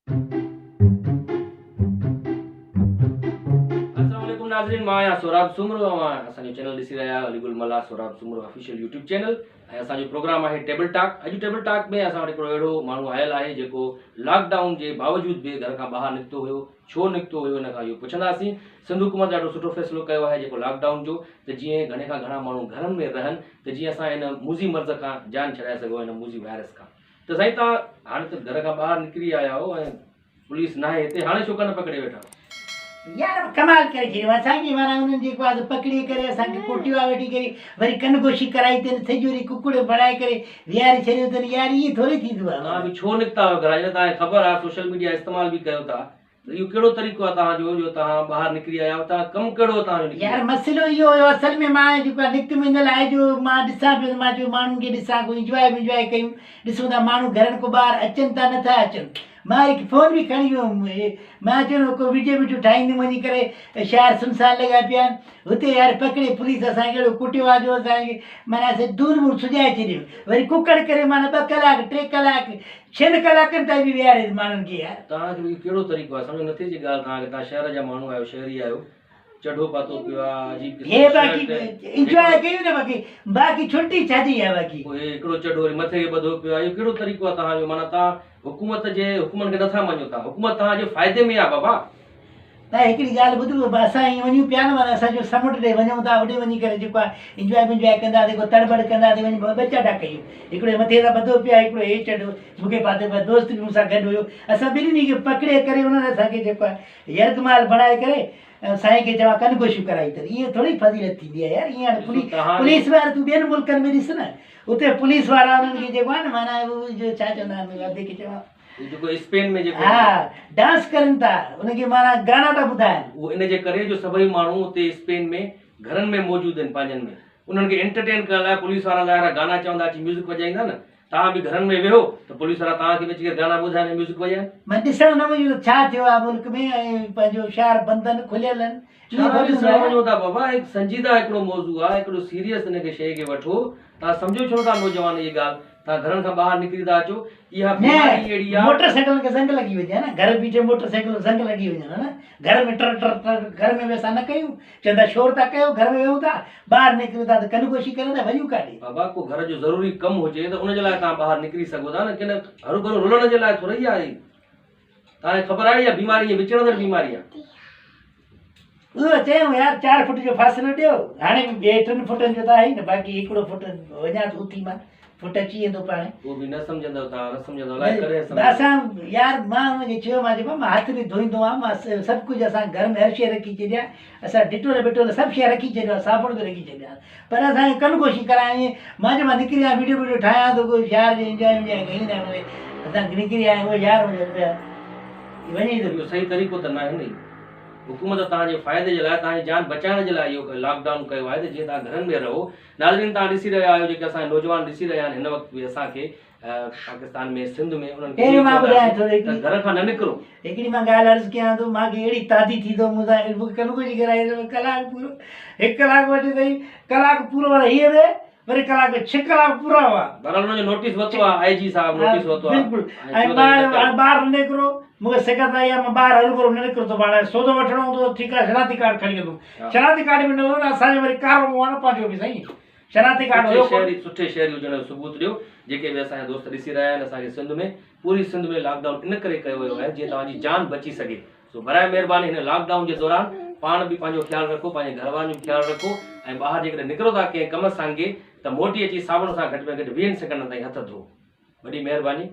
السلام عليڪم ناظرين مان آهيان سهراب سومرو اوهان اسان جو چينل ڏسي رهيا آهيو Ali Gul Mallah Sohrab Soomro official YouTube channel ۽ اسان جو پروگرام آهي ٽيبل ٽاڪ اڄ ٽيبل ٽاڪ ۾ اسان وٽ هڪڙو اهڙو ماڻهو آيل آهي جيڪو لاڪ ڊائون جي باوجود به گهر کان ٻاهر نڪتو هيو ڇو نڪتو هيو ان کان اهو پڇنداسين سنڌ حڪومت ڏاڍو سٺو فيصلو ڪيو آهي جيڪو لاڪ ڊائون جو ته جيئن گهڻي کان گهڻا ماڻهو گهرن ۾ رهن ته جيئن اسان ان موذي مرض کان جان ڇڏائي سگهون ان موذي وائرس کان ته سائين توهان هاڻي ته گهر کان ٻاهر نڪري آيا آهيو ۽ پوليس ناهي هتي هاڻي ڇو ڪن پڪڙي ويٺا. يار ڪمال ڪري ڇڏيو اسان کي معنيٰ انهن جيڪو آهي سو پڪڙي ڪري اسان کي ڪوٽيو آهي ويٺي ڪري وري ڪن گوشي ڪرائي اٿن سڄو وري ڪڪڙ بڻائي ڪري ويهاري ڇڏيو اٿن يار ائين ٿوري ٿيندو آهي توهان به ڇو نڪتا آهيو گهران جڏهن توهان کي خبر آهي سوشل ميڊيا استعمال به ڪيو ٿا ته اهو ڪهڙو طريقو آهي توهان جو جو توهان ٻاهر نڪري آيا آهيو توهان ڪم ڪهڙو هو توهان جو نڪري يار مسئلو اهو هيو اصل ۾ مان جيڪو آهي نڪتم ان لاء جو مان ڏسان پيو ته مان چيو ماڻهن کي ڏسان ڪو انجواء ونجواء ڪيون ڏسون ٿا ماڻهو گهرن کان ٻاهر اچن ٿا نٿا اچن مان هڪ فون به کڻي ويو هيم مان چيو ڪو وڊيو وڊيو ٺاهيندم وڃي ڪري شهر سنسان لڳا پيا آهن هتي يار پڪڙي پوليس اسان کي اهڙو ڪٽيو آهي جو اسان کي معنيٰ دور مور سجائي ڇڏيو وري ڪڪڙ ڪري معنيٰ ٻه ڪلاڪ ٽي ڪلاڪ ڇهن ڪلاڪن تائين به ويهاري ماڻهن کي يار. توهان کي اهو ڪهڙو طريقو آهي سمجهه نٿي اچي ڳالهه توهان کي توهان شهر جا ماڻهو آهيو شهري آهيو چڍو پاتو پيو آهي عجيب قسم هي جي باقي شرٽ انجواء هڪڙو ڪيون نه باقي باقي ڇٽي ڇا جي آهي باقي. پوء هي هڪڙو چڍو وري مٿي کي ٻڌو پيو آهي اهو ڪهڙو طريقو آهي توهان جو معنيٰ توهان حڪومت جي حڪمن کي نٿا مڃو توهان حڪومت توهان جي فائدي ۾ آهي بابا. ته هڪڙي ڳالهه ٻڌ بابا اسان ائين وڃون پيا نه معنيٰ اسان جو سمنڊ ڏي وڃون ٿا اوڏي وڃي ڪري جيڪو آهي انجواء بنجواء ڪنداسين ڪو تڙ بڙ ڪنداسين وڃي ٻه چاٽا ڪيون هڪڙو هي مٿي سان ٻڌو پيو آهي هڪڙو هي چڍو مون کي پاتو پيو آهي دوست به مون سان گڏ هيو اسان ٻنهي کي پڪڙي ڪري انهن اسان کي جيڪو آهي يرغمال بڻائي ڪري سائين کي چوان ڪن گوشيون ڪرائي اٿن ائين ٿوري فضيلت ٿيندي آهي يار ائين هاڻي ڏسو توهان پوليس وارا تون ٻين ملڪن ۾ ڏس نه اتي پوليس وارا انهن کي جيڪو آهي نه معنيٰ ڇا چوندا آهن ادي کي چوان هو جيڪو اسپين ۾ جيڪو ها ڊانس ڪرن ٿا ان کي معنيٰ گانا ٿا ٻڌائن. اهو ان جي ڪري جو سڀئي ماڻهو اتي اسپين ۾ گهرن ۾ موجود آهن پنهنجن ۾ انهن کي انٽرٽين ڪرڻ لاء پوليس وارا ظاهر آهي گانا چوندا اچي ميوزڪ وڄائيندا نه توهان به گهرن ۾ ويهو ته پوليس وارا توهان کي به اچي ڪري گانا ٻڌائن ۽ ميوزڪ وڄائن. مان ڏسڻ نه وڃون ته ڇا ٿيو آهي ملڪ ۾ ۽ پنهنجو شهر بند آهن کليل آهن ڇا ڏسڻ وڃو ٿا بابا هڪ سنجيده هڪڙو موضوع آهي هڪڙو سيريس ان کي شيء کي وٺو توهان سمجهو ڇو نٿا نوجوان اهي ڳالهه توهان گهرن کان ٻاهر نڪري ٿا اچو اها بيماري اهڙي نه آهي. موٽر سائيڪلن کي زنگ لڳي وڃي ها نه گهر بيٺي موٽر سائيڪل زنگ لڳي وڃن ها نه گهر ۾ ٽر ٽر ٽر گهر ۾ ويسا نه ڪيون چوندا شور ٿا ڪيو گهر ۾ ويهون ٿا ٻاهر نڪريون ٿا ته ڪن گوشي ڪريون ٿا وڃون ڪاڏي. بابا ڪو گهر جو ضروري ڪم هجي ته ان جي لاء توهان ٻاهر نڪري سگهو ٿا نه ڪن هروڀرو رلڻ جي لاء ٿورئي آهي. توهان کي خبر آهي اها بيماري ائين وچڙندڙ بيماري آهي. اهو چيائون يار چار فٽ جو فاصلو ڏيو هاڻي به ٻئي ٽن فٽن جو ته آهي نه باقي هڪڙو فٽ وڃان ٿو اٿي مان فٽ اچي ويندو پاڻهي. اهو به نه سمجهندؤ توهان نه سمجهندؤ الائي ڪڏهن سمجهندؤ. اسان يار مان ان کي چيو مان چيو مان هٿ به ڌوئيندو آهيان مان سڀ ڪجهه اسان گهر ۾ هر شيء رکي ڇڏي آهي اسان ڊيٽول بيٽول سڀ شيء رکي ڇڏيو آهي صابڻ به رکي ڇڏيو آهي پر اسان کي ڪن ڪوشش ڪرايائين مان چيو مان نڪري آيان ويڊيو ويڊيو ٺاهيان ٿو ڪو يار جي انجواء ونجواء ڪيون ٿا مڙئي اسان نڪري آيا اهو يار منهنجو پيا وڃي ٿو. اهو صحيح طريقو ته ناهي نه اهو حڪومت توهان جي فائدي جي لاء توهان جي جان بچائڻ جي لاء اهو لاڪ ڊائون ڪيو آهي ته جيئن توهان گهرن ۾ رهو ناظرين توهان ڏسي رهيا آهيو جيڪي اسان جا نوجوان ڏسي رهيا آهن هن وقت به اسان کي پاڪستان ۾ سنڌ ۾ انهن کي پهريون مان ٻڌايان ٿو ته گهر کان نه نڪرو. هڪڙي مان ڳالهه عرض ڪيان ٿو مان کي اهڙي تعدي ٿي ٿو مون سان مون کي ڪن ڪجهه ڪرائي ٿو ڪلاڪ پورو هڪ ڪلاڪ وٺي اٿئي ڪلاڪ پورو وري هيء وي وري ڪلاڪ ڇهه ڪلاڪ پورا هئا. بهرحال ان جو نوٽيس ورتو آهي آء جي صاحب نوٽيس ورتو آهي. بلڪل ۽ مان هاڻي ٻاهر نه نڪرو مون کي سڪت آئي آهي مان ٻاهر هروڀرو نه نڪرو ٿو هاڻي سودو وٺڻو هوندو ته ٺيڪ آهي شناختي ڪارڊ کڻي ويندم شناختي ڪارڊ به نه هوندو نه اسان جو وري ڪارو منهن آهي نه پنهنجو به سائين. شناختي ڪارڊ هيو ڪونه. سٺي شهري هجڻ جو ثبوت ڏيو جيڪي به اسان جا دوست ڏسي رهيا آهن اسان کي سنڌ ۾ پوري سنڌ ۾ لاڪ ڊائون ان ڪري ڪيو ويو آهي جيئن توهان جي جان بچي سگهي سو براء مهرباني هن لاڪ ڊائون جي دوران پاڻ به پنهنجو خيال رکو پنهنجي گهر وارن جو به خيال رکو ۽ ٻاهر جيڪڏهن نڪرو ٿا ڪنهن ڪم سانگي ته موٽي اچي صابڻ سان گهٽ ۾ گهٽ ويهن سيڪنڊن تائين هٿ ڌو وڏي مهرباني.